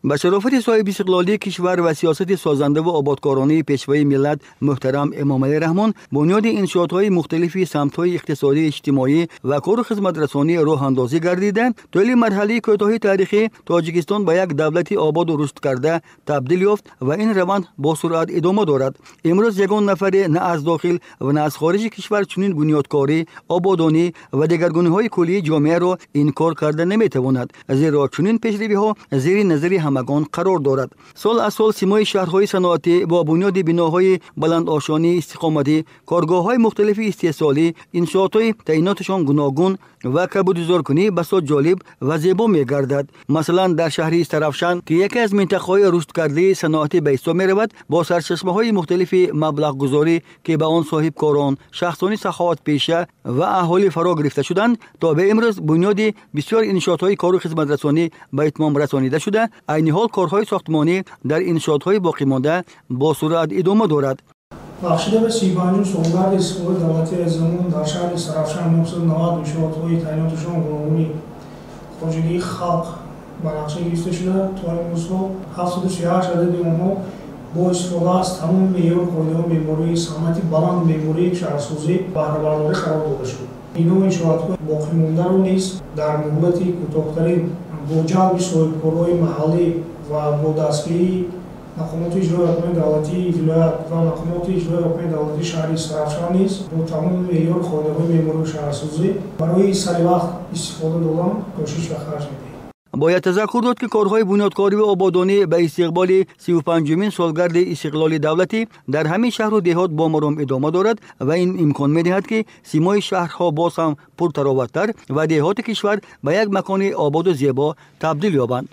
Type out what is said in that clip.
Ба шарофати соҳибистиқлолии кишвар ва сиёсати созандаву ободкоронаи Пешвои миллат муҳтарам Эмомалӣ Раҳмон бунёди иншоотҳои мухталифи самтҳои иқтисодӣ, иҷтимоӣ ва кору хизматрасонӣ роҳандозӣ гардида, тӯли марҳалаи кӯтоҳи таърихӣ Тоҷикистон ба як давлати ободу рушдкарда табдил ёфт ва ин раванд бо суръат идома дорад. Имрӯз ягон нафаре на аз дохил ва на аз хориҷи кишвар чунин бунёдкорӣ, ободонӣ ва дигаргуниҳои куллии ҷомеаро инкор карда наметавонад, зеро чунин пешравиҳо зери назари ҳамагон қарор дорад. Сол аз сол симои шаҳрҳои саноатӣ бо бунёди биноҳои баландошонии истиқоматӣ, коргоҳҳои мухталифи истеҳсолӣ, иншоотҳои таъиноташон гуногун ва кабудизоркунӣ басо ҷолиб ва зебо мегардад. Масалан, дар шаҳри Истаравшан, ки яке аз минтақаҳои рушдкардаи саноатӣ ба ҳисоб меравад, бо сарчашмаҳои мухталифи маблағгузорӣ, ки ба он соҳибкорон, шахсони саховатпеша ва аҳолӣ фаро гирифта шуданд, то ба имрӯз бунёди бисёр иншоотҳои кору хизматрасонӣ ба итмом расонида шуда, айни ҳол корҳои сохтмонӣ дар иншоотҳои боқимонда бо суръат идома дорад. Бахшида ба 35-ум солгарди истиқлоли давлатии азизамон дар шаҳри Истаравшан 990 иншоотҳои таъиноташон гуногуни хоҷагии халқ ба нақша гирифта шуда, то имрӯзҳо 738 адади онҳо бо истифода аз тамоми меъёру қоидаҳои меъмории санъати баланди меъмории шаҳрсозӣ баҳрабардорӣ қарор дода шуд. Бино иншоотҳои боқимондаро низ дар муҳлати кӯтоҳтарин бо ҷалби соҳибкорҳои маҳаллӣ ва бо дастгирии мақомоти иҷрои ҳокимияти давлатии вилоят ва мақомоти иҷрои ҳокимияти давлатии шаҳри Истаравшан низ бо тамоми меъёру қоидаҳои меъморию шаҳрсозӣ барои саривақт истифода додан кӯшиш ва харҷ медиҳем. Бояд тазаккур дод, ки корҳои бунёдкориву ободонӣ ба истиқболи 35-умин солгарди истиқлоли давлатӣ дар ҳамин шаҳру деҳот бо маром идома дорад ва ин имкон медиҳад, ки симои шаҳрҳо боз ҳам пуртароваттар ва деҳоти кишвар ба як макони ободу зебо табдил ёбанд.